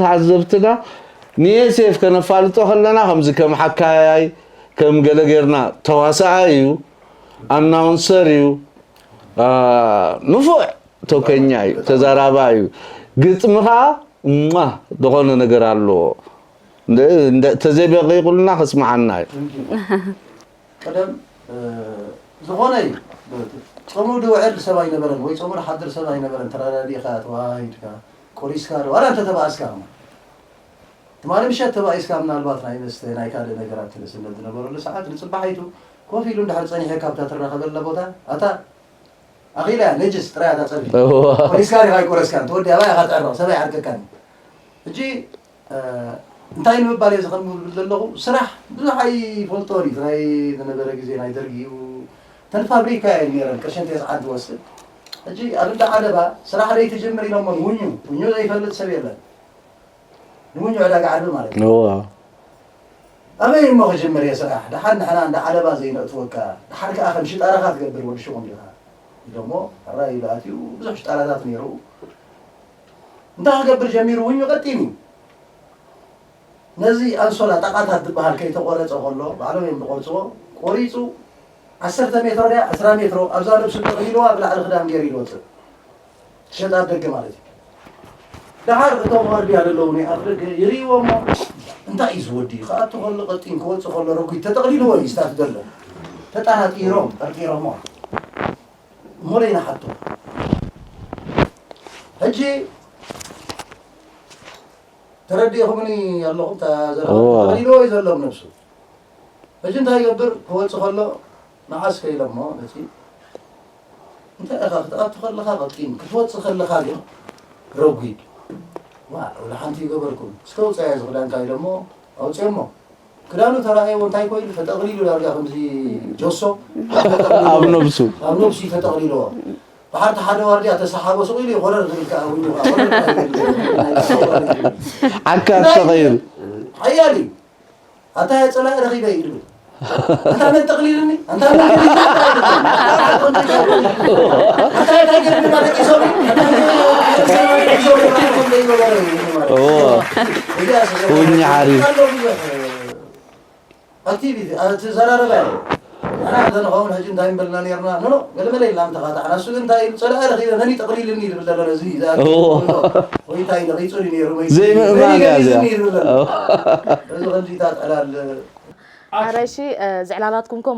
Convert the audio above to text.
ተዓዘብትና ንኤስኤፍ ከነፋልጦ ከለና ከምዚ ከም ሓካያይ ከም ገለ ጌርና ተዋሳኣይ እዩ፣ ኣናውንሰር እዩ፣ አ፣ ንፉዕ ቶከኛ እዩ፣ ተዛራባይ እዩ። ግጥሚ ኸዓ እማ ዝኾነ ነገር ኣለዎ። እንደ- እንደ- ተዘይበቂቑልና ከስምዓና እዩ። ቀደም ዝኾነ እዩ። ጾሙ ድውዕል ሰብ ኣይነበረን ወይ ጾሙ ድሓድር ሰብ ኣይነበረን። ተረዳዲእካ ተዋሂድካ ቆሪስካ ዶ ዋላ እንተተባእስካ ኸማ ትማሊ ምሸት ተባኢስካ ምናልባት ናይ መስተ ናይ ካልእ ነገራት ስለ ዝነበረሉ ሰዓት ንፅባሓይቱ ኮፍ ኢሉ እንድሕር ፀኒሐ ካብታ ትራኸበላ ቦታ ኣታ ኣኺላ ነጅስ ጥራይ ኣታ ፀብሒ ቆሪስካ ዲኻ ኣይቆረስካን ተወዲ ኣባይ ኢኻ ትዕረቕ ሰብ ኣይዓርቀካን ሕጂ እንታይ ንምባል እየ ዝኸምብል ዘለኹ ስራሕ ብዙሕ ኣይፈልጦን እዩ ናይ ዝነበረ ግዜ ናይ ደርጊ እዩ ተን ፋብሪካ እየን ነረን ቅርሽን ቴስዓን ትወስድ ሕጂ ኣብ እንዳ ዓለባ ስራሕ ደይ ትጅምር ኢሎሞን ውኙ ውኙ ዘይፈልጥ ሰብ የለን ንውኙ ዕዳጋ ዓርቢ ማለት እዩ ኣበይ እሞ ክጅምር እየ ስራሕ ደሓን ንሕና እንዳ ዓለባ ዘይነእትወካ ደሓር ከዓ ከም ሽጣራኻ ትገብር ወዲ ሽቁም ዲኻ ኢሎሞ ሕራይ ኢሉ ኣትዩ ብዙሕ ሽጣራታት ነይሩ እንታይ ክገብር ጀሚሩ ውኙ ቀጢን እዩ ነዚ ኣንሶላ ጣቓታት ዝበሃል ከይተቖረፀ ከሎ ባዕሎም እዮም ዝቆርፅዎ ቆሪፁ ዓሰርተ ሜትሮ ድያ ዕስራ ሜትሮ ኣብዛ ነብሱ ጠቕሊልዋ ኣብ ላዕሊ ክዳን ገይሩ ይወፅእ ትሸጣ ኣብ ደገ ማለት እዩ ደሓር እቶም ዋርድያ ዘለዉ ናይ ኣፍ ደገ ይርእይዎ እሞ እንታይ እዩ ዝወዲ ክኣቱ ከሎ ቀጢን ክወፅእ ከሎ ረጒድ ተጠቕሊልዎ እዩ ስታፍ ዘሎ ተጠራጢሮም ጠርጢሮሞ እሞ ደይና ሓቶ ሕጂ ተረዲእኹምኒ ኣለኹም እታ ዘረባ እዎ። ተጠቕሊልዎ እዩ ዘሎ ኣብ ነብሱ ሕጂ እንታይ ይገብር ክወፅእ ከሎ መዓስ ከኢለ እሞ ነቲ እንታይ ኢኻ ክትኣቱ ከለኻ ቀጢን ክትወፅእ ከለኻ ግን ረጒድ ዋ ወላ ሓንቲ ይገበርኩም እስከ ውፃያ እዚ ክዳንካ ኢለ እሞ ኣውፅኦ እሞ ክዳኑ ተራእየዎ እንታይ ኮይኑ ተጠቕሊሉ ዳርጋ ከምዚ ጆሶ ኣብ ነብሱ ኣብ ነብሱ ተጠቕሊልዎ ብሓንቲ ሓደ ዋርድያ ተሰሓቦ ስቕ ኢሉ ይኾረር ዝብል ከዓ እውን ይኾረር ዓካ ተቐይሩ ሓያል እዩ ኣታ ፀላኢ ረኺበ እዩ ዝብል ኣንታ መን ጠቕሊልኒ ኣንታ መን ውኛ ሓሪፍ ኣክቲቪቲ ትዘራረባ ኣና እንተ ንኸውን ሕጂ እንታይ ንበልና ነርና ኖ ገለመለ ኢልና ምተኻታዕና እሱ ግን እንታይ ኢሉ ፀላኢ ረኺበ መን ይጠቕሊልኒ ዝብል ዘሎ ነዚ ወይ እንታይ ነቒፁኒ ነይሩ ዘይምእማን እያ እዚኣ እዚ ከምዚታት ዕላል ኣረሺ ዝዕላላትኩም ኮ